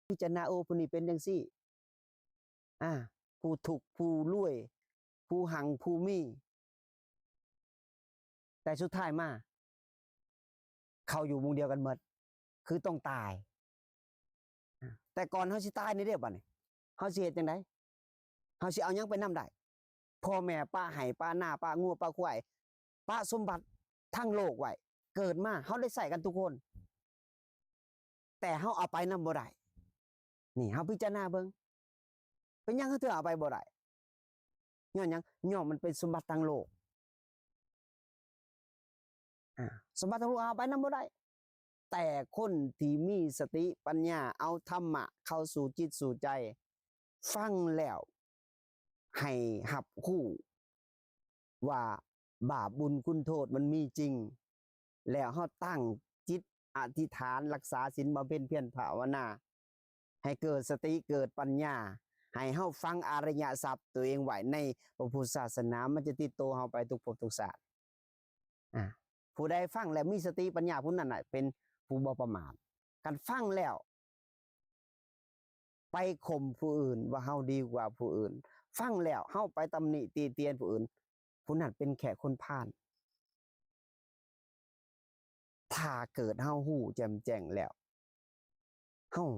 ພິຈາລະນາ ໂອ້ ຜູ້ນີ້ເປັນຈັ່ງຊີ້ ອາ ຜູ້ທຸກ ຜູ້ລວຍ ຜູ້ຮັ່ງ ຜູ້ມີ ແຕ່ສຸດທ້າຍມາ ເຂົາຢູ່ໝ່ອງດຽວກັນໝົດ ຄືຕ້ອງຕາຍ. ອາ ແຕ່ກ່ອນເຮົາຊິຕາຍນີ້ເດ້ ບາດນີ້ເຮົາຊິເຮັດຈັ່ງໃດ? ເຮົາຊິເອົາຫຍັງໄປນຳໄດ້? ພໍ່ແມ່ປະໄຮ່ປະນາ ປະງົວປະຄວາຍ ປະສົມບັດທັງໂລກໄວ້. ເກີດມາເຮົາໄດ້ໃຊ້ກັນທຸກຄົນ ແຕ່ເຮົາເອົາໄປນຳບໍ່ໄດ້. ນີ້ເຮົາພິຈາລະນາເບິ່ງ ເປັນຫຍັງເຮົາເທື່ອເອົາໄປບໍ່ໄດ້? ຍ້ອນຫຍັງ? ຍ້ອນມັນເປັນສົມບັດທາງໂລກ. ອາ ສົມບັດທາງໂລກເອົາໄປນຳບໍ່ໄດ້. ແຕ່ຄົນທີ່ມີສະຕິປັນຍາ ເອົາທຳມະເຂົ້າສູ່ຈິດສູ່ໃຈ ຟັງແລ້ວໃຫ້ຮັບຮູ້ວ່າບາບບຸນຄຸນໂທດມັນມີຈິງ ແລ້ວເຮົາຕັ້ງຈິດອະທິຖານ ລັກສາສິນ ບຳເພັນພຽນພາວະນາ ໃຫ້ເກີດສະຕິເກີດປັນຍາ ໃຫ້ເຮົາຝັງອະລິຍະຊັບຕົວເອງໄວ້ໃນພະພຸດທະສາສະໜາ ມັນຈະຕິດໂຕເຮົາໄປທຸກພົບທຸກຊາດ. ອາ ຜູ້ໃດຟັງແລ້ວມີສະຕິປັນຍາ ຜູ້ນັ້ນນະເປັນຜູ້ບໍ່ປະໝາດ. ຄັນຟັງແລ້ວໄປຂົ່ມຜູ້ອື່ນວ່າເຮົາດີກວ່າຜູ້ອື່ນ, ຟັງແລ້ວເຮົາໄປຕຳໜິຕິຕຽນຜູ້ອື່ນ, ຜູ້ນັ້ນເປັນແຄ່ຄົນພານ. ຖ້າເກີດເຮົາຮູ້ແຈ່ມແຈ້ງແລ້ວ ເຮົາ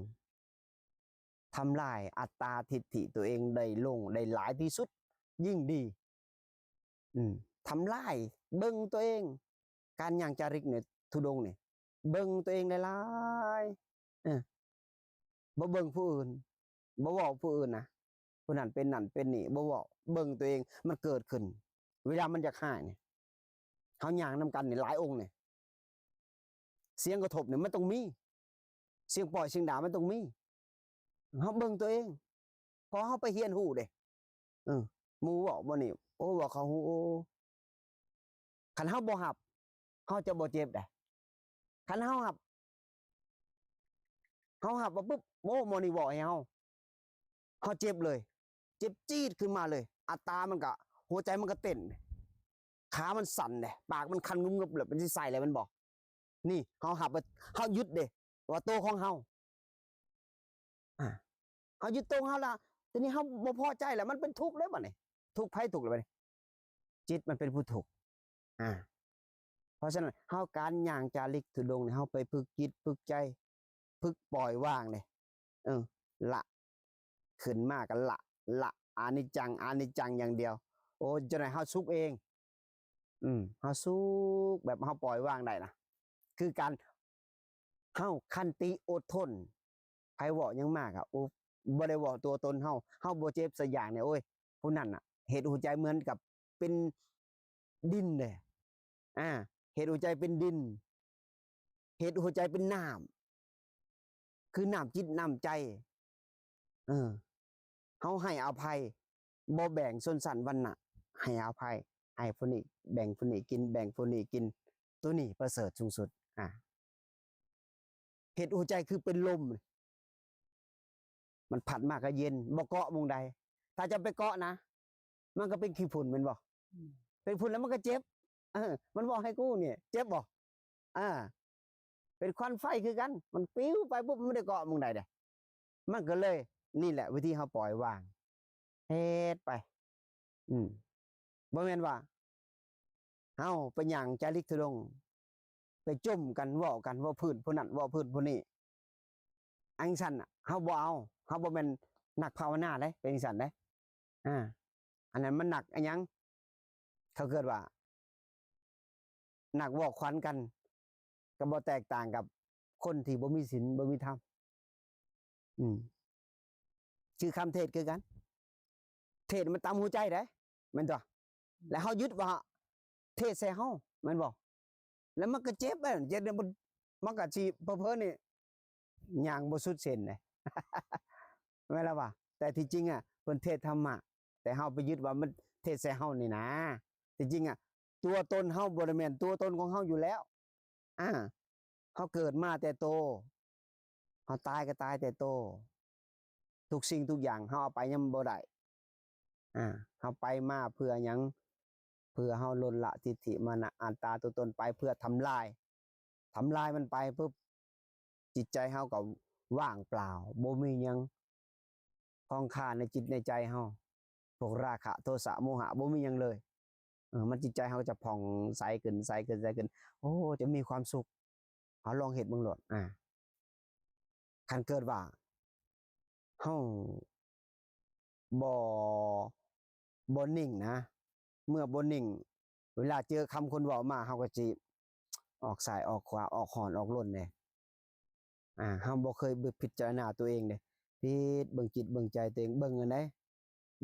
ທຳລາຍອັດຕາທິດຖິຕົວເອງໄດ້ລົງໄດ້ຫຼາຍທີ່ສຸດຍິ່ງດີ. ອືມ ທຳລາຍເບິ່ງຕົວເອງ. ການຍ່າງຈາລິກໃນທຸດົງນີ້ ເບິ່ງຕົວເອງຫຼາຍໆ ເອີ ບໍ່ເບິ່ງຜູ້ອື່ນ, ບໍ່ເວົ້າຜູ້ອື່ນນະ, ຜູ້ນັ້ນເປັນນັ້ນເປັນນີ້ ບໍ່ເວົ້າ, ເບິ່ງຕົວເອງ ມັນເກີດຂຶ້ນ. ເວລາມັນຢາກຮ້າຍນີ້ ເຮົາຍ່າງນຳກັນນີ້ຫຼາຍອົງນີ້ ສຽງກະທົບນີ້ມັນຕ້ອງມີ, ສຽງປ້ອຍສຽງດ່າມັນຕ້ອງມີ. ເຮົາເບິ່ງຕົວເອງ ເພາະເຮົາໄປຮຽນຮູ້ເດ້. ເອີ ໝູ່ເວົ້າບໍ່ນີ້ ໂອ້ ເວົ້າເຂົາຮູ້. ໂອ້ ຄັນເຮົາບໍ່ຮັບ ເຮົາຈະບໍ່ເຈັບໃດ. ຄັນເຮົາຮັບ ເຮົາຮັບມາປຶບ ໂອ້ ໝໍນີ້ເວົ້າໃຫ້ເຮົາ ເຮົາເຈັບເລີຍ, ເຈັບຈີດຂຶ້ນມາເລີຍ. ອັດຕາມັນກະ ຫົວໃຈມັນກະເຕັ້ນ, ຂາມັນສັ່ນເດ້, ປາກມັນຄັນງຶບໆ ແລ້ວເປັນຊິໃສ່ແລ້ວແມ່ນບໍ່? ນີ້ເຮົາຮັບ ເຮົາຢຸດເດ້ ວ່າໂຕຂອງເຮົາ. ອາ ເຮົາຍຶດໂຕເຮົາລະ, ທີນີ້ເຮົາບໍ່ພໍໃຈລະ ມັນເປັນທຸກເດ້ບາດນີ້. ທຸກໃຜທຸກລະບາດນີ້? ຈິດມັນເປັນຜູ້ທຸກ. ອາ ເພາະສະນັ້ນ ເຮົາການຍ່າງຈາລິກທຸດົງນີ້ ເຮົາໄປຝຶກຈິດຝຶກໃຈ, ຝຶກປ່ອຍວາງເດ້. ເອີ ລະ ຂຶ້ນມາກໍລະ, ລະ ອະນິດຈັງ ອະນິດຈັງຢ່າງດຽວ. ໂອ້ ຈົນໃຫ້ເຮົາສຸກເອງ. ອືມ ເຮົາສຸກແບບເຮົາປ່ອຍວາງໄດ້ນະ ຄືການ ເຮົາຂັນຕິອົດທົນ. ໃຜເວົ້າຫຍັງມາກະ ໂອ້ ບໍ່ໄດ້ເວົ້າຕົວຕົນເຮົາ, ເຮົາບໍ່ເຈັບສະຢ່າງນີ້. ໂອ້ຍ ຜູ້ນັ້ນນະ ເຮັດຫົວໃຈເໝືອນກັບເປັນດິນເດ້. ອາ ເຮັດຫົວໃຈເປັນດິນ, ເຮັດຫົວໃຈເປັນນ້ຳ ຄືນ້ຳຈິດນ້ຳໃຈ. ເອີ ເຮົາໃຫ້ອະໄພ ບໍ່ແບ່ງຊົນຊັ້ນວັນນະ, ໃຫ້ອະໄພ ໃຫ້ຜູ້ນີ້ ແບ່ງຜູ້ນີ້ກິນ ແບ່ງຜູ້ນີ້ກິນ. ໂຕນີ້ປະເສີດສູງສຸດ. ອາ ເຮັດຫົວໃຈຄືເປັນລົມ, ມັນພັດມາກໍເຢັນ ບໍ່ເກາະໝ່ອງໃດ. ຖ້າຈະໄປເກາະນະ ມັນກໍເປັນຂີ້ຝຸ່ນແມ່ນບໍ່? ອືມ ເປັນຝຸ່ນແລ້ວມັນກໍເຈັບ. ເອີ ມັນເວົ້າໃຫ້ກູນີ້ ເຈັບບໍ່? ອາ ເປັນຄວັນໄຟຄືກັນ, ມັນປິວໄປປຸບ ມັນບໍ່ໄດ້ເກາະໝ່ອງໃດເດ້. ມັນກໍເລີຍ ນີ້ແຫຼະວິທີເຮົາປ່ອຍວາງ ເຮັດໄປ. ອືມ ບໍ່ແມ່ນວ່າເຮົາໄປຍ່າງຈາລິກທຸດົງ ໄປຈົ່ມກັນ ເວົ້າກັນ ເວົ້າພື້ນຜູ້ນັ້ນ ເວົ້າພື້ນຜູ້ນີ້ ອັນຊັ້ນນະ ເຮົາບໍ່ເອົາ. ເຮົາບໍ່ແມ່ນນັກພາວະນາເດ້ ເປັນຈັ່ງຊັ້ນເດ້. ອາ ອັນນັ້ນມັນນັກອີຫຍັງ? ເຂົາເອີ້ນວ່າ ນັກເວົ້າຂວັນກັນ ກໍບໍ່ແຕກຕ່າງກັບຄົນທີ່ບໍ່ມີສິນ ບໍ່ມີທຳ. ອືມ ຄືຄຳເທດຄືກັນ, ເທດມັນຕຳຫົວໃຈເດ້ ແມ່ນຕົວະ? ແລ້ວເຮົາຍຶດວ່າເທດໃສ່ເຮົາ ແມ່ນບໍ່? ແລ້ວມັນກໍເຈັບເດ້ ເຈັບ ມັນກໍຊິເຜີໆນີ້ຍ່າງບໍ່ສຸດເສັ້ນເດ້ ແມ່ນລະວ່າ. ແຕ່ທີ່ຈິງອະ ເພິ່ນເທດທຳມະ ແຕ່ເຮົາໄປຍຶດວ່າມັນເທດໃສ່ເຮົານີ້ນາ. ທີ່ຈິງອະ ຕົວຕົນເຮົາບໍ່ໄດ້ແມ່ນຕົວຕົນຂອງເຮົາຢູ່ແລ້ວ. ອາ ເຮົາເກີດມາແຕ່ໂຕ, ເຮົາຕາຍກໍຕາຍແຕ່ໂຕ. ທຸກສິ່ງທຸກຢ່າງເຮົາເອົາໄປນຳບໍ່ໄດ້. ອາ ເຮົາໄປມາເພື່ອຫຍັງ? ເພື່ອເຮົາລົດລະທິດຖິມານະອັດຕາຕົວຕົນໄປ ເພື່ອທຳລາຍ ທຳລາຍມັນໄປປຶບ ຈິດໃຈເຮົາກໍ ວ່າງເປົ່າ ບໍ່ມີຫຍັງ ຂ້ອງຄາໃນຈິດໃນໃຈເຮົາ ພວກລາຄະ ໂທສະ ໂມຫະ ບໍ່ມີຫຍັງເລີຍ. ເອີ ມັນ ຈິດໃຈເຮົາກໍຈະຜ່ອງໃສຂຶ້ນ ໃສຂຶ້ນ ໃສຂຶ້ນ ໂອ້ ຈະມີຄວາມສຸກ. ເຮົາລອງເຮັດເບິ່ງໂລດ. ອາ ຄັນເກີດວ່າເຮົາບໍ່ ບໍ່ນິ່ງນະ, ເມື່ອບໍ່ນິ່ງ ເວລາເຈີຄຳຄົນເວົ້າມາ ເຮົາກໍຊິອອກຊ້າຍອອກຂວາ ອອກຮ້ອນອອກລົນເດ້. ອາ ເຮົາບໍ່ເຄີຍ ເບິ່ງ ພິຈາລະນາຕົວເອງເດ້, ພິດເບິ່ງຈິດເບິ່ງໃຈຕົວເອງ. ເບິ່ງອັນໃດ?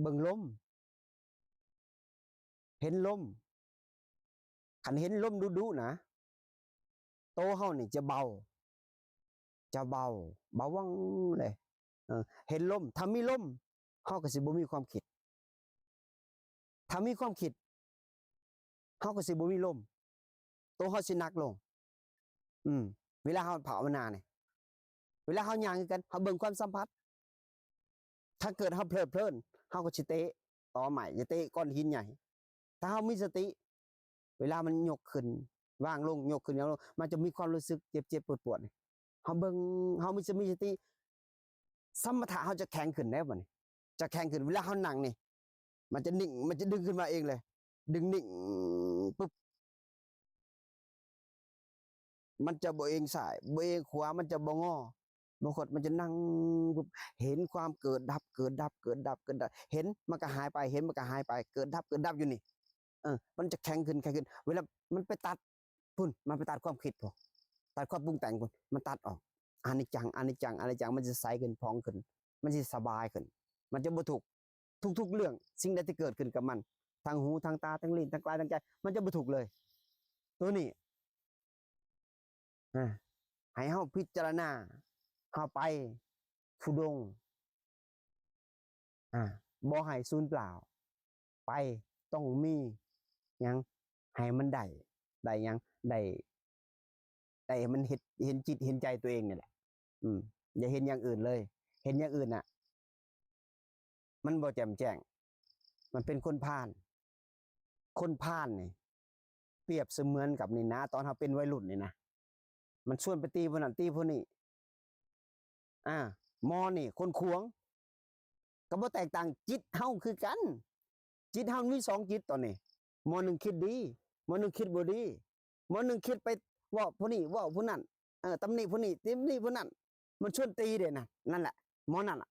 ເບິ່ງລົມ ເຫັນລົມ. ຄັນເຫັນລົມດຸໆນະ ໂຕເຮົານີ້ຈະເບົາ ຈະເບົາ ເບົາວັງເລີຍ. ເອີ ເຫັນລົມ ຖ້າມີລົມ ເຮົາກໍຊິບໍ່ມີຄວາມຄິດ. ຖ້າມີຄວາມຄິດ ເຮົາກໍຊິບໍ່ມີລົມ ໂຕເຮົາຊິໜັກລົງ. ອືມ ເວລາເຮົາພາວະນານີ້ ເວລາເຮົາຍ່າງຄືກັນ ເຮົາເບິ່ງຄວາມສຳຜັດ. ຖ້າເກີດເຮົາເພີດເພີນ ເຮົາກໍຊິເຕະຕໍໄມ້ ຊິເຕະກ້ອນຫີນໃຫຍ່. ຖ້າເຮົາມີສະຕິ ເວລາມັນຍົກຂຶ້ນ ວາງລົງ ຍົກຂຶ້ນ ວາງລົງ ມັນຈະມີຄວາມຮູ້ສຶກເຈັບໆປວດໆນີ້. ເຮົາເບິ່ງ ເຮົາມີ ຈະມີສະຕິ ສະມະຖະເຮົາຈະແຂງຂຶ້ນເດ້ບັດນີ້ ຈະແຂງຂຶ້ນ. ເວລາເຮົານັ່ງນີ້ ມັນຈະນິ່ງ ມັນຈະດຶງຂຶ້ນມາເອງເລີຍ ດຶງນິ່ງປຶບ ມັນຈະບໍ່ເອງຊ້າຍ ບໍ່ເອງຂວາ ມັນຈະບໍ່ງອ ບໍ່ຄົດ ມັນຈະນັ່ງປຶບ ເຫັນຄວາມເກີດດັບ ເກີດດັບ ເກີດດັບ ເກີດດັບ ເຫັນມັນກໍຫາຍໄປ ເຫັນມັນກໍຫາຍໄປ ເກີດດັບ ເກີດດັບຢູ່ນີ້. ເອີ ມັນຈະແຂງຂຶ້ນ ແຂງຂຶ້ນ ເວລາມັນໄປຕັດ ພຸ້ນ ມັນໄປຕັດຄວາມຄິດພຸ້ນ ຕັດຄວາມປຸງແຕ່ງພຸ້ນ ມັນຕັດອອກ. ອະນິດຈັງ ອະນິດຈັງ ອະນິດຈັງ ມັນຈະໃສຂຶ້ນ ຜ່ອງຂຶ້ນ ມັນຊິສະບາຍຂຶ້ນ ມັນຈະບໍ່ທຸກ. ທຸກໆເລື່ອງ ສິ່ງໃດທີ່ເກີດຂຶ້ນກັບມັນ ທັງຫູ ທັງຕາ ທັງລີ້ນ ທັງກາຍ ທັງໃຈ ມັນຈະບໍ່ທຸກເລີຍ. ໂຕນີ້ ອາ ໃຫ້ເຮົາພິຈາລະນາ ເຮົາໄປທຸດົງ ອາ ບໍ່ໃຫ້ສູນເປົ່າ ໄປ ຕ້ອງມີຫຍັງໃຫ້ມັນໄດ້ ໄດ້ຫຍັງ ໄດ້ ໄດ້ໃຫ້ມັນເຫັນ ເຫັນຈິດເຫັນໃຈຕົວເອງນີ້ແຫຼະ. ອືມ ຢ່າເຫັນຢ່າງອື່ນເລີຍ ເຫັນຢ່າງອື່ນນະ ມັນບໍ່ແຈ່ມແຈ້ງ ມັນເປັນຄົນພານ. ຄົນພານນີ້ ປຽບສະເໝືອນກັບນີ້ນະ ຕອນເຮົາເປັນໄວລຸ້ນນີ້ນະ ມັນຊວນໄປຕີຜູ້ນັ້ນຕີຜູ້ນີ້ ອາ ໝໍນີ້ຄົນຂວາງ ກໍບໍ່ແຕກຕ່າງ ຈິດເຮົາຄືກັນ. ຈິດເຮົາມີສອງຈິດຕອນນີ້ ໝໍໜຶ່ງຄິດດີ ໝໍໜຶ່ງຄິດບໍ່ດີ ໝໍໜຶ່ງຄິດໄປເວົ້າຜູ້ນີ້ເວົ້າຜູ້ນັ້ນ ເອີ ຕຳໜິຜູ້ນີ້ຕຳໜິຜູ້ນັ້ນ ມັນຊວນຕີເດ້ນະ. ນັ້ນແຫຼະ ໝໍນັ້ນລະ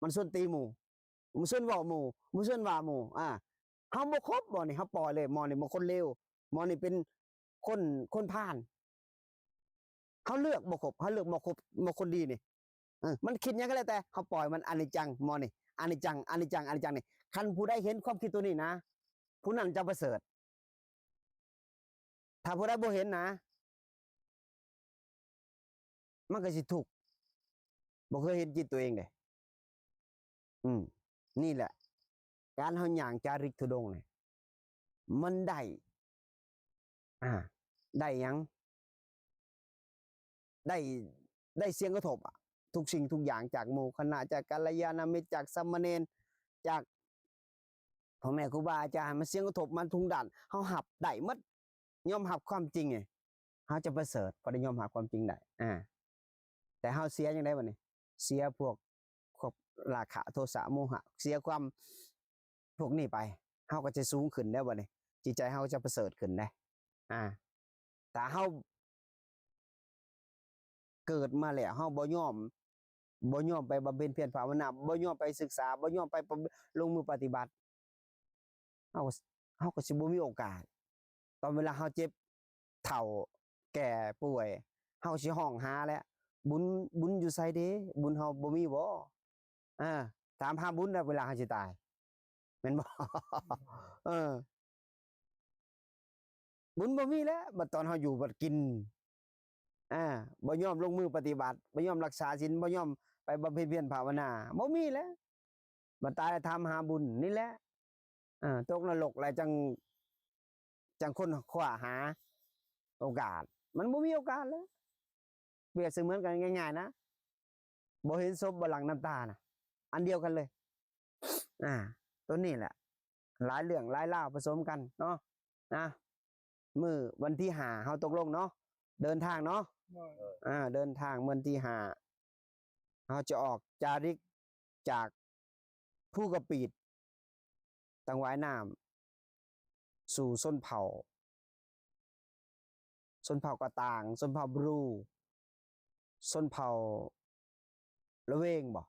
ມັນຊວນຕີໝູ່ ມັນຊວນເວົ້າໝູ່ ມັນຊວນວ່າໝູ່. ອາ ເຮົາບໍ່ຄົບໝໍນີ້ ເຮົາປ່ອຍເລີຍ. ໝໍນີ້ບໍ່ຄົນເລວ ໝໍນີ້ເປັນຄົນ ຄົນພານ. ເຮົາເລືອກບໍ່ຄົບ ເຮົາເລືອກບໍ່ຄົບ ບໍ່ຄົນດີນີ້ ເອີ ມັນຄິດຫຍັງກໍແລ້ວແຕ່ ເຮົາປ່ອຍມັນ. ອະນິດຈັງ ໝໍນີ້ ອະນິດຈັງ ອະນິດຈັງ ອະນິດຈັງນີ້ ຄັນຜູ້ໃດເຫັນຄວາມຄິດໂຕນີ້ນະ ຜູ້ນັ້ນຈະປະເສີດ. ຖ້າຜູ້ໃດບໍ່ເຫັນນະ ມັນກໍຊິທຸກ ບໍ່ເຄີຍເຫັນຈິດຕົວເອງເດ້. ອືມ ນີ້ແຫຼະ ການເຮົາຍ່າງຈາລິກທຸດົງນີ້ ມັນໄດ້ ອາ ໄດ້ຫຍັງ? ໄດ້ ໄດ້ສຽງກະທົບອະ ທຸກສິ່ງທຸກຢ່າງ ຈາກໝູ່ຄະນະ ຈາກກັນລະຍານະມິດ ຈາກສາມະເນນ ຈາກພໍ່ແມ່ຄູບາອາຈານ ມາສຽງກະທົບມາທຸກດ້ານ ເຮົາຮັບໄດ້ໝົດ. ຍອມຮັບຄວາມຈິງນີ້ ເຮົາຈະປະເສີດ ເພາະໄດ້ຍອມຮັບຄວາມຈິງໄດ້. ອາ ແຕ່ເຮົາເສຍຈັ່ງໃດບັດນີ້? ເສຍພວກ ພວກລາຄະ ໂທສະ ໂມຫະ ເສຍຄວາມພວກນີ້ໄປ ເຮົາກໍຈະສູງຂຶ້ນແລ້ວບັດນີ້ ຈິດໃຈເຮົາກໍຈະປະເສີດຂຶ້ນເດ້. ອາ ຖ້າເຮົາເກີດມາແລ້ວ ເຮົາບໍ່ຍອມ ບໍ່ຍອມໄປບຳເພັນພຽນພາວະນາ ບໍ່ຍອມໄປສຶກສາ ບໍ່ຍອມໄປ ປະ ລົງມືປະຕິບັດ ເຮົາ ເຮົາກໍຊິບໍ່ມີໂອກາດ. ຕອນເວລາເຮົາເຈັບເຖົ້າແກ່ປ່ວຍ ເຮົາຊິຮ້ອງຫາແຫຼະ ບຸນ ບຸນຢູ່ໃສເດ? ບຸນເຮົາບໍ່ມີບໍ? ເອີ ຖາມຫາບຸນນະ ເວລາເຮົາຊິຕາຍ ແມ່ນບໍ່? ເອີ ບຸນບໍ່ມີແຫຼະ ບັດຕອນເຮົາຢູ່ບັດກິນ ອາ ບໍ່ຍອມລົງມືປະຕິບັດ ບໍ່ຍອມລັກສາສິນ ບໍ່ຍອມໄປບຳເພັນພຽນພາວະນາ ບໍ່ມີແຫຼະ. ມາຕາຍແລ້ວຖາມຫາບຸນນີ້ແຫຼະ ເອີ ຕົກນະລົກແລ້ວຈັ່ງ ຈັ່ງຄົ້ນຄວ້າຫາໂອກາດ ມັນບໍ່ມີໂອກາດແລ້ວ. ປຽບສະເໝືອນກັນງ່າຍໆນະ ບໍ່ເຫັນສົບບໍ່ຫຼັ່ງນ້ຳຕານະ ອັນດຽວກັນເລີຍ. ອາ ໂຕນີ້ແຫຼະ ຫຼາຍເລື່ອງຫຼາຍລາວປະສົມກັນເນາະ ນະ. ມື້ວັນທີຫ້າເຮົາຕົກລົງເນາະ ເດີນທາງເນາະ ໂດຍ ອາ ເດີນທາງມື້ວັນທີຫ້າ ເຮົາຈະອອກຈາລິກຈາກພູກະປີດ ຕັ້ງຫວາຍນ້ຳ ສູ່ຊົນເຜົ່າ ຊົນເຜົ່າກະຕ່າງ, ຊົນເຜົ່າບຣູ, ຊົນເຜົ່າລະເວງບໍ?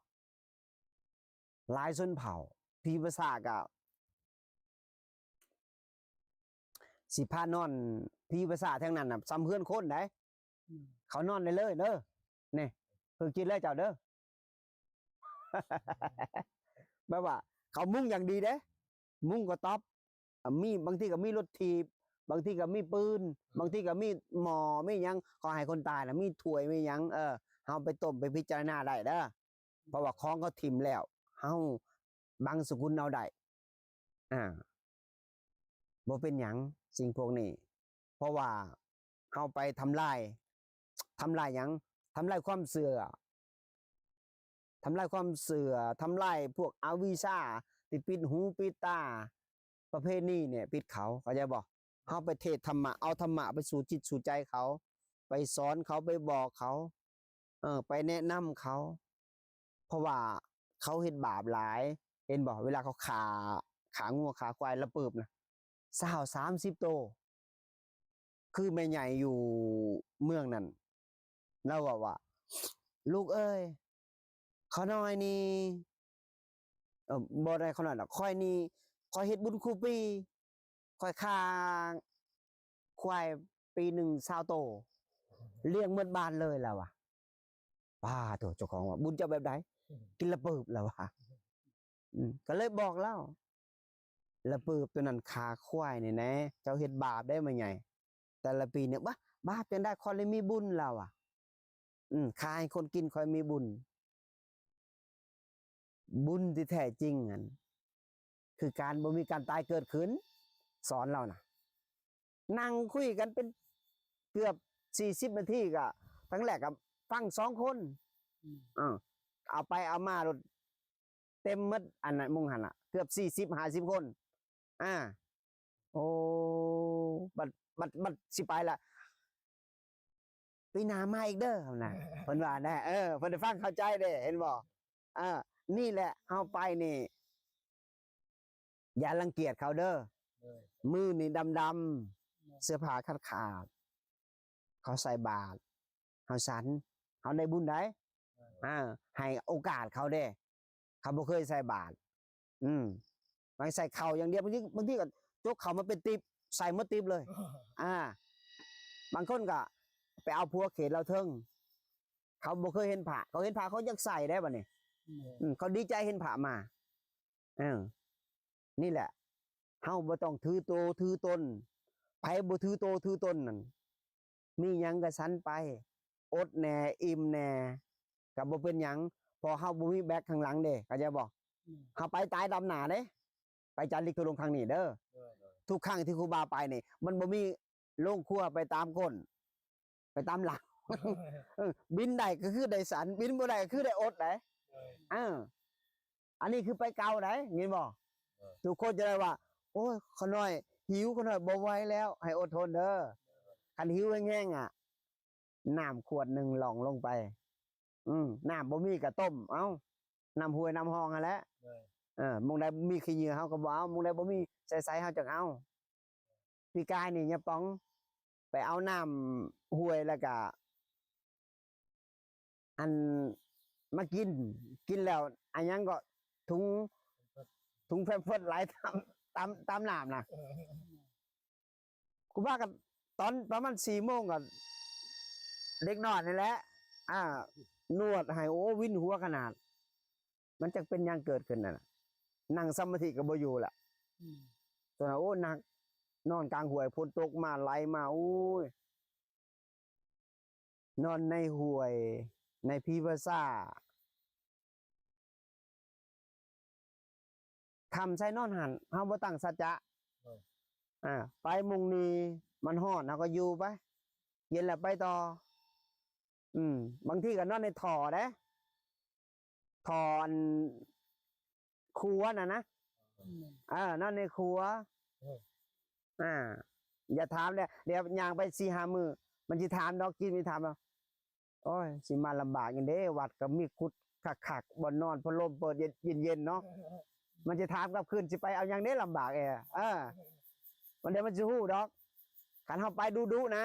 ຫຼາຍຊົນເຜົ່າ, ຜີປີສາດກະຊິພານອນ, ຜີປີສາດແຖວນັ້ນນະ ສ່ຳເຮືອນຄົນໃດ. ອືມ ເຂົານອນໄດ້ເລີຍເດີ. ນີ້ ຝຶກຈິດເລີຍເຈົ້າເດີ. ແບບວ່າເຂົາມຸງຢ່າງດີເດ້, ມຸງກໍຕອບ, ມີ ບາງທີກໍມີລົດຖີບ, ບາງທີກໍມີປືນ, ອືມ ບາງທີກໍມີໝໍ້ ມີຫຍັງ, ເຂົາໃຫ້ຄົນຕາຍນະ ມີຖ້ວຍ ມີຫຍັງ, ເອີ ເຮົາໄປຕົ້ມ ໄປພິຈາລະນາໄດ້ເດີ, ເພາະວ່າຂອງເຂົາຖິ້ມແລ້ວ ເຮົາບັງສະກຸນເອົາໄດ້. ອ່າ ບໍ່ເປັນຫຍັງສິ່ງພວກນີ້, ເພາະວ່າເຮົາໄປທຳລາຍ, ທຳລາຍຫຍັງ? ທຳລາຍຄວາມເຊື່ອ, ທຳລາຍຄວາມເຊື່ອ, ທຳລາຍພວກອະວິຊາທີ່ປິດຫູປິດຕາ, ປະເພນີນີ້ປິດເຂົາ, ເຂົ້າໃຈບໍ່? ເຮົາໄປເທດທຳມະ, ເອົາທຳມະໄປສູ່ຈິດສູ່ໃຈເຂົາ, ໄປສອນເຂົາ, ໄປບອກເຂົາ, ເອີ ໄປແນະນຳເຂົາ, ເພາະວ່າເຂົາເຮັດບາບຫຼາຍ. ເຫັນບໍ່? ເວລາເຂົາຂ້າ, ຂ້າງົວຂ້າຄວາຍລະປຶບນະ ຊາວ ສາມສິບໂຕ. ຄືແມ່ໃຫຍ່ຢູ່ເມືອງນັ້ນ ລາວເວົ້າວ່າ ລູກເອີຍ ຂ້ານ້ອຍນີ້ ເອີ ບໍ່ໄດ້ຂ້ານ້ອຍດອກ, ຂ້ອຍນີ້ ຂ້ອຍເຮັດບຸນຄູ່ປີ, ຂ້ອຍຂ້າຄວາຍປີໜຶ່ງຊາວໂຕ, ລ້ຽງໝົດບ້ານເລີຍ ລາວວ່າ. ປ້າໂທ້ ເຈົ້າຂອງວ່າ ບຸນເຈົ້າແບບໃດ? ອືມ ກິນລະປຶບ ລາວວ່າ. ອືມ ກໍເລີຍບອກລາວ ລະປຶບໂຕນັ້ນຂ້າຄວາຍນີ້ແນ່ ເຈົ້າເຮັດບາບໄດ໋ ແມ່ໃຫຍ່ ແຕ່ລະປີນີ້. ບາບ ບາບຈັ່ງໃດ? ຂ້ອຍເລີຍມີບຸນ ລາວວ່າ. ອືມ ຂ້າໃຫ້ຄົນກິນ ຂ້ອຍມີບຸນ. ບຸນທີ່ແທ້ຈິງຫັ້ນ ຄືການບໍ່ມີການຕາຍເກີດຂຶ້ນ, ສອນລາວນະ. ນັ່ງຄຸຍກັນເປັນເກືອບສີ່ສິບນາທີ ກະຄັ້ງແລກກະຟັງສອງຄົນ. ອືມ ເອີ ເອົາໄປເອົາມາໂລດ ເຕັມໝົດ ອັນນັ້ນ ມຸງຫັ້ນລະ ເກືອບສີ່ສິບ ຫ້າສິບຄົນ. ອ່າ ໂອ້ ບັດ ບັດ ບັດຊິໄປລະ ປີໜ້າມາອີກເດີ ນະ ເພິ່ນວ່ານະ. ເອີ ເພິ່ນໄດ້ຟັງເຂົ້າໃຈເດ້ ເຫັນບໍ່? ເອີ ນີ້ແຫຼະ ເຮົາໄປນີ້ ຢ່າລັງກຽດເຂົາເດີ. ໂດຍ ມືນີ້ດຳໆ ໂດຍ ເສື້ອຜ້າຂາດໆ ເຂົາໃສ່ບາດ ເຮົາສັນ ເຮົາໄດ້ບຸນໃດ໋. ໂດຍ ອ່າ ໃຫ້ໂອກາດເຂົາເດ້ ເຂົາບໍ່ເຄີຍໃສ່ບາດ. ອືມ ໄປໃສ່ເຂົ້າຢ່າງດຽວ, ບາງທີ ບາງທີກໍຈົກເຂົ້າມາເປັນຕິບ ໃສ່ໝົດຕິບເລີຍ. ອ່າ ບາງຄົນກໍໄປເອົາຜົວເຂດລາວເທິງ ເຂົາບໍ່ເຄີຍເຫັນພະ ເຂົາເຫັນພະເຂົາຢາກໃສ່ໄດ໋ບັດນີ້. ອືມ ອືມ ເຂົາດີໃຈເຫັນພະມາ. ເອີ ນີ້ແຫຼະ ເຮົາບໍ່ຕ້ອງຖືໂຕຖືຕົນ, ໃຜບໍ່ຖືໂຕຖືຕົນນັ້ນ ມີຫຍັງກໍສັນໄປ ອົດແດ່ ອີ່ມແດ່ ກໍບໍ່ເປັນຫຍັງ ເພາະເຮົາບໍ່ມີແບັກຂ້າງຫຼັງເດ້ ເຂົ້າໃຈບໍ່? ອືມ ເຮົາໄປຕາຍດຳໜ້າເດ້ ໄປຈາລິກທຸດົງຄັ້ງນີ້ເດີ. ໂດຍ ໂດຍ ທຸກຄັ້ງທີ່ຄູບາໄປນີ້ ມັນບໍ່ມີໂລງຄົວໄປຕາມກົ້ນ ໄປຕາມຫຼັງ. ເອີ ບິນໄດ້ກໍຄືໄດ້ສັນ ບິນບໍ່ໄດ້ກໍຄືໄດ້ອົດໄດ໋. ໂດຍ ເອີ ອັນນີ້ຄືໄປເກົ່າໄດ໋ ເຫັນບໍ່? ເອີ ທຸກຄົນຈະໄດ້ວ່າ ໂອ້ຍ ຂ້ານ້ອຍຫິວ ຂ້ານ້ອຍບໍ່ໄຫວແລ້ວ ໃຫ້ອົດທົນເດີ. ຄັນຫິວແຮງໆ ອະ ນ້ຳຂວດໜຶ່ງລ່ອງລົງໄປ ອືມ ນ້ຳບໍ່ມີກໍຕົ້ມເອົາ ນ້ຳຫ້ວຍນ້ຳຮ່ອງຫັ້ນແຫຼະ. ໂດຍ ເອີ ໝ່ອງໃດມີຂີ້ເຫຍື້ອເຮົາກໍບໍ່ເອົາ ໝ່ອງໃດບໍ່ມີໃສໆ ເຮົາຈັ່ງເອົາ. ປີກາຍນີ້ຍາປອງໄປເອົານ້ຳຫ້ວຍ ແລ້ວກະ ອັນ ມາກິນ ກິນແລ້ວ ອັນຫຍັງກໍ ທຸງ ທຸງແພມເພີດໄຫຼຕາມ ຕາມ ຕາມນ້ຳນະ. ເອີ ຄູບາກໍຕອນປະມານສີ່ໂມງກໍເດັກນ້ອຍນີ້ແຫຼະ ອ່າ ນວດໃຫ້ ໂອ້ ວິນຫົວຂະໜາດ. ມັນຈັກເປັນຫຍັງເກີດຂຶ້ນນັ້ນນະ ນັ່ງສະມາທິກໍບໍ່ຢູ່ລະ. ອືມ ຕອນນັ້ນ ໂອ້ ໜັກ ນອນກາງຫ້ວຍ ຝົນຕົກມາໄຫຼມາ ໂອ້ຍ ນອນໃນຫ້ວຍ ໃນຜີພາສາ ຄ່ຳໃສ່ນອນຫັ້ນ ເຮົາບໍ່ຕັ້ງສັດຈະ. ໂດຍ ອ່າ ໄປມຸງນີ້ ມັນຮ້ອນ ເຮົາກໍຢູ່ໄປ ເຢັນແລ້ວໄປຕໍ່. ອືມ ບາງທີກໍນອນໃນທໍ່ເດ້ ທໍ່ອັນຄົວນັ້ນນະ. ອືມ ເອີ ນອນໃນຄົວ. ໂດຍ ອ່າ ຢ່າຖາມເດ້ ດຽວຍ່າງໄປສີ່ຫ້າມື້ ມັນຊິຖາມດອກ ຈິດມັນຖາມວ່າ ໂອ້ຍ ຊິມາລຳບາກຫຍັງເດ້ ວັດກໍມີຂຸດ ຄັກໆ ບ່ອນນອນ ພັດລົມເປີດເຢັນ ເຢັນໆ ເນາະ. ມັນຊິຖາມກັບຄືນ ຊິໄປເອົາຫຍັງເດ້ ລຳບາກແອ. ເອີ ມັນ ດຽວມັນຊິຮູ້ດອກ. ຄັນເຮົາໄປດຸໆ ນະ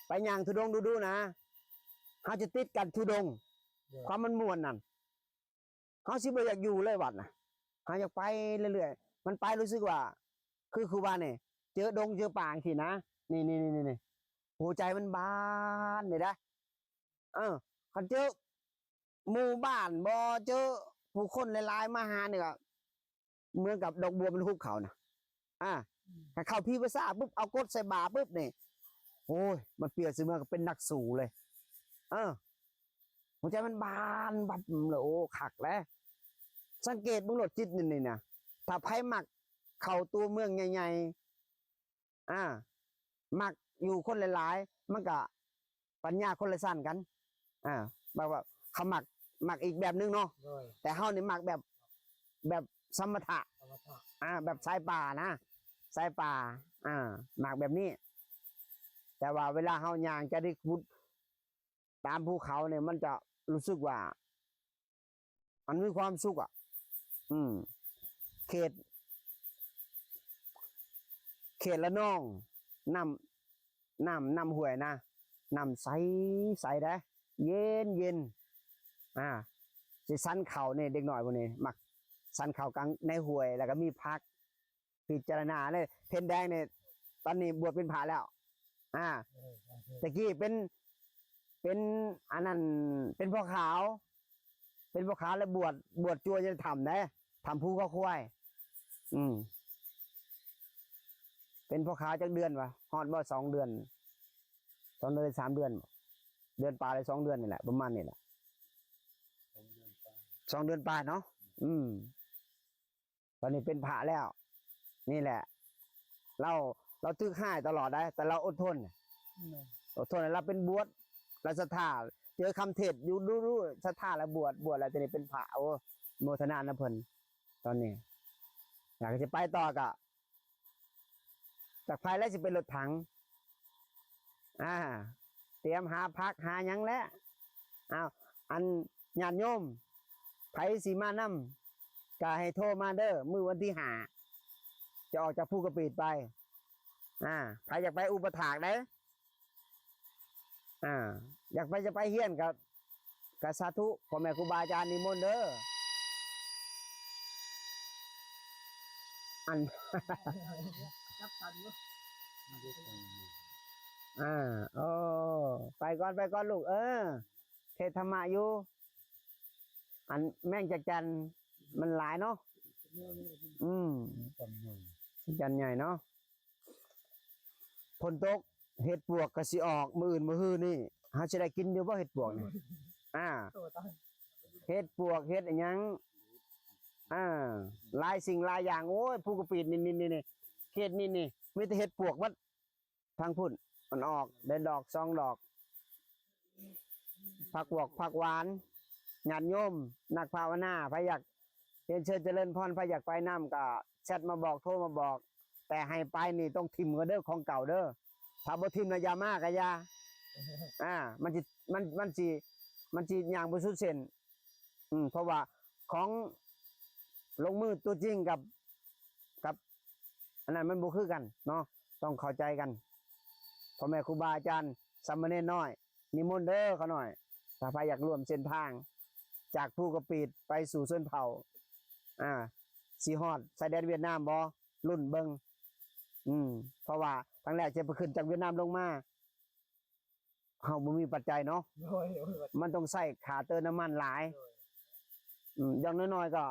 ໄປຍ່າງທຸດົງດຸໆ ນະ ເຮົາຈະຕິດກັນທຸດົງ. ເອີ ຄວາມມັນມ່ວນນັ້ນ ເຮົາຊິບໍ່ຢາກຢູ່ເລີຍວັດນະ. ເຮົາຢາກໄປເລື້ອຍໆ. ມັນໄປຮູ້ສຶກວ່າ ຄືຄູບານີ້ ເຈີດົງເຈີປ່າຈັ່ງຊີ້ນະ ນີ້ໆໆໆ ຫົວໃຈມັນບານນີ້ນະ. ເອີ ຄັນເຈີ ໝູ່ບ້ານບໍ່ ເຈີຜູ້ຄົນຫຼາຍໆມາຫານີ້ກໍເໝືອນກັບດອກບົວມັນຮຸບເຂົ້ານະ. ອາ ອືມ ຖ້າເຂົ້າຜີພາສາປຸບ ເອົາກົດໃສ່ບ່າປຸບນີ້ ໂອ້ຍ ມັນປ່ຽນຊິເໝືອນກັບເປັນນັກສູ້ເລີຍ. ເອີ ຫົວໃຈມັນບານບັບເລີຍ. ໂອ້ ຄັກແຫຼະ. ສັງເກດເບິ່ງໂລດຈິດນີ້ນະ ຖ້າໃຜມັກເຂົ້າຕົວເມືອງໃຫຍ່ໆ ອາ ມັກຢູ່ຄົນຫຼາຍໆ ມັນກະປັນຍາຄົນລະຊັ້ນກັນ. ອາ ແບບວ່າເຂົາມັກ ມັກອີກແບບໜຶ່ງເນາະ. ໂດຍ ແຕ່ເຮົານີ້ມັກແບບ ແບບສະມະຖະ ສະມະຖະ ອາ ແບບສາຍປ່ານະ ສາຍປ່າ ອາ ມັກແບບນີ້. ແຕ່ວ່າເວລາເຮົາຍ່າງຈາລິກບຸດຕາມພູເຂົານີ້ ມັນຈະຮູ້ສຶກວ່າ ມັນມີຄວາມສຸກອະ. ອືມ ເຂດ ເຂດລະນອງ ນ້ຳ ນ້ຳ ນ້ຳຫ້ວຍນະ ນ້ຳໃສ ໃສເດ້ ເຢັນໆ. ອາ ຊິສັນເຂົ້ານີ້ ເດັກນ້ອຍພວກນີ້ມັກສັນເຂົ້າກາງໃນຫ້ວຍ ແລ້ວກໍມີຜັກ. ພິຈາລະນາເລີຍ ເພັນແດງນີ້ ຕອນນີ້ບວດເປັນພະແລ້ວ. ອາ ເອີ ຕະກີ້ເປັນ ເປັນອັນນັ້ນ ເປັນພໍ່ຂາວ ເປັນພໍ່ຂາວແລ້ວບວດ ບວດຈົວຢູ່ໃນຖ້ຳເດ້ ຖ້ຳພູເຂົາຄວາຍ. ອືມ ເປັນພໍ່ຂາວຈັກເດືອນວະ ຮອດບໍ່ ສອງເດືອນ ສອງເດືອນ ສາມເດືອນ ເດືອນປາຍ ສອງເດືອນນີ້ແຫຼະ ປະມານນີ້ແຫຼະ ສອງເດືອນປາຍ ສອງເດືອນປາຍເນາະ. ອືມ ຕອນນີ້ເປັນພະແລ້ວ ນີ້ແຫຼະ ລາວ ລາວຖືກຮ້າຍຕະຫຼອດໄດ໋ ແຕ່ລາວອົດທົນ ແມ່ນ ອົດທົນ. ລາວເປັນບວດ ລາວສັດທາ ເຈີຄຳເທດຢູ່ດຸໆ ສັດທາ ລາວບວດ ບວດແລ້ວ ຕອນນີ້ເປັນພະ. ໂອ້ ໂມທະນານຳເພິ່ນ. ຕອນນີ້ຢາກຊິໄປຕໍ່ກະ ຈັກໃຜແລ້ວຊິເປັນລົດຖັງ ອາ ຕຽມຫາຜັກຫາຫຍັງແຫຼະ. ອ້າວ ອັນຍາດໂຍມ ໃຜຊິມານຳ ກະໃຫ້ໂທມາເດີ ມື້ວັນທີຫ້າ ຈະອອກຈາກພູກະປີດໄປ. ອາ ໃຜຢາກໄປອຸປະຖາກໃດ໋ ອາ ຢາກໄປ ຈະໄປຮຽນກະ ກະສາທຸ ພໍ່ແມ່ຄູບາອາຈານນິມົນເດີ. ອັນ ຈັບສັນຢູ່ ອາ ໂອ້ ໄປກ່ອນ ໄປກ່ອນລູກ ເອີ ເທດທຳມະຢູ່. ອັນແມງຈັກຈັ່ນມັນຫຼາຍເນາະ. ອືມ ຈັນໃຫຍ່ ຈັນໃຫຍ່ເນາະ. ຝົນຕົກ ເຫັດປວກກໍຊິອອກ ມື້ອື່ນມື້ຮືນີ້ ເຮົາຊິໄດ້ກິນຢູ່ບໍ່ເຫັດປວກນີ້? ອາ ໂອ້ ຕາຍ ເຫັດປວກ ເຫັດອີຫຍັງ ອາ ຫຼາຍສິ່ງຫຼາຍຢ່າງ. ໂອ້ຍ ພູກະປີດນີ້ ນີ້ ນີ້ ນີ້ ເຂດນີ້ນີ້ ມີແຕ່ເຫັດປວກໝົດ. ທາງພຸ້ນມັນອອກໄດ້ດອກສອງດອກ. ຜັກຫວອກຜັກຫວານ ຍາດໂຍມນັກພາວະນາ ໃຜຢາກຮຽນເຊີນຈະເລີນພອນ ໃຜຢາກໄປນຳກໍແຊັດມາບອກ ໂທມາບອກ. ແຕ່ໃຫ້ໄປນີ້ຕ້ອງຖິ້ມກ່ອນເດີ ຂອງເກົ່າເດີ. ຖ້າບໍ່ຖິ້ມແລ້ວຢ່າມາກໍຢ່າ ອາ ມັນຊິ ມັນ ມັນຊິ ມັນຊິຍ່າງບໍ່ສຸດເສັ້ນ. ອືມ ເພາະວ່າຂອງລົງມືຕົວຈິງກັບ ກັບອັນນັ້ນມັນບໍ່ຄືກັນເນາະ ຕ້ອງເຂົ້າໃຈກັນ. ພໍ່ແມ່ຄູບາອາຈານ ສາມະເນນນ້ອຍ ນິມົນເດີຂ້ານ້ອຍ ຖ້າໃຜຢາກຮ່ວມເສັ້ນທາງຈາກພູກະປີດໄປສູ່ຊົນເຜົ່າ ອາ ຊິຮອດຊາຍແດນຫວຽດນາມບໍ່? ລຸ້ນເບິ່ງ ອືມ ເພາະວ່າຄັ້ງແລກຈະໄປຂຶ້ນຈາກຫວຽດນາມລົງມາ ເຮົາບໍ່ມີປັດໄຈເນາະ. ໂດຍ ໂດຍ ມັນຕ້ອງໃຊ້ຄ່າເຕີມນ້ຳມັນຫຼາຍ. ໂດຍ ອືມ ຢ່າງໜ້ອຍໆກໍ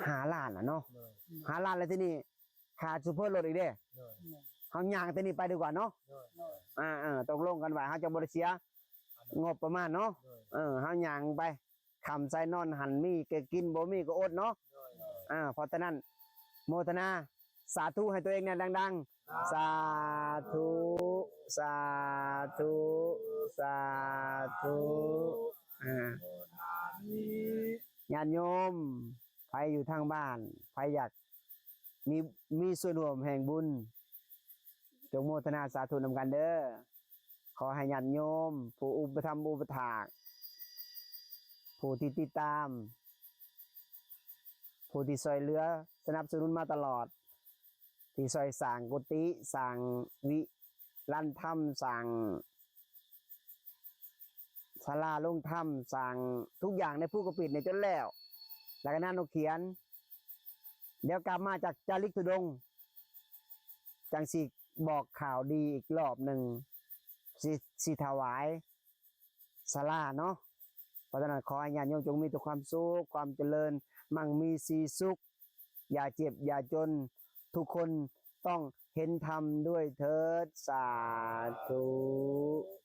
ຫ້າລ້ານລະເນາະ. ໂດຍ ຫ້າລ້ານ ແລ້ວທີນີ້ຄ່າໂຊເຟີລົດອີກເດ້. ໂດຍ ເຮົາຍ່າງແຕ່ນີ້ໄປດີກວ່າເນາະ. ໂດຍ ໂດຍ ອາ ເອີ ຕົກລົງກັນໄວ້ ເຮົາຈະບໍ່ໄດ້ເສຍງົບປະມານເນາະ. ໂດຍ ເອີ ເຮົາຍ່າງໄປ ຄ່ຳໃສນອນຫັ້ນ ມີກໍກິນ ບໍ່ມີກໍອົດເນາະ. ໂດຍ ອາ ເພາະສະນັ້ນ ໂມທະນາສາທຸໃຫ້ຕົວເອງແດ່ ດັງໆ ສາທຸ ສາທຸ ສາທຸ. ອາ ຍາດໂຍມ ໃຜຢູ່ທາງບ້ານ ໃຜຢາກມີ ມີສ່ວນຮ່ວມແຫ່ງບຸນ ຈົ່ງໂມທະນາສາທຸນຳກັນເດີ. ຂ ຂໍໃຫ້ຍາດໂຍມ ຜູ້ອຸປະຖຳອຸປະຖາກ ຜູ້ທີ່ຕິດຕາມ ຜູ້ທີ່ຊ່ອຍເຫຼືອສະໜັບສະໜູນມາຕະຫຼອດ ທີ່ຊ່ອຍສ້າງກຸຕິ ສ້າງວິລານທຳ ສ້າງສາລາລົງທຳ ສ້າງທຸກຢ່າງໃນພູກະປິດນີ້ຈົນແລ້ວ ແລ້ວກໍນານົກຂຽນ ດຽວກັບມາຈາກຈາລິກທຸດົງ ຈັ່ງຊິບອກຂ່າວດີອີກລອບໜຶ່ງ ຊິ ຊິຖວາຍສາລາເນາະ. ເພາະສະນັ້ນ ຂໍໃຫ້ຍາດໂຍມຈົ່ງມີແຕ່ຄວາມສຸກ ຄວາມຈະເລີນ ໝັ່ງມີສີສຸກ ຢ່າເຈັບຢ່າຈົນ ທຸກຄົນຕ້ອງເຫັນທຳດ້ວຍເທີດ ສາທຸ.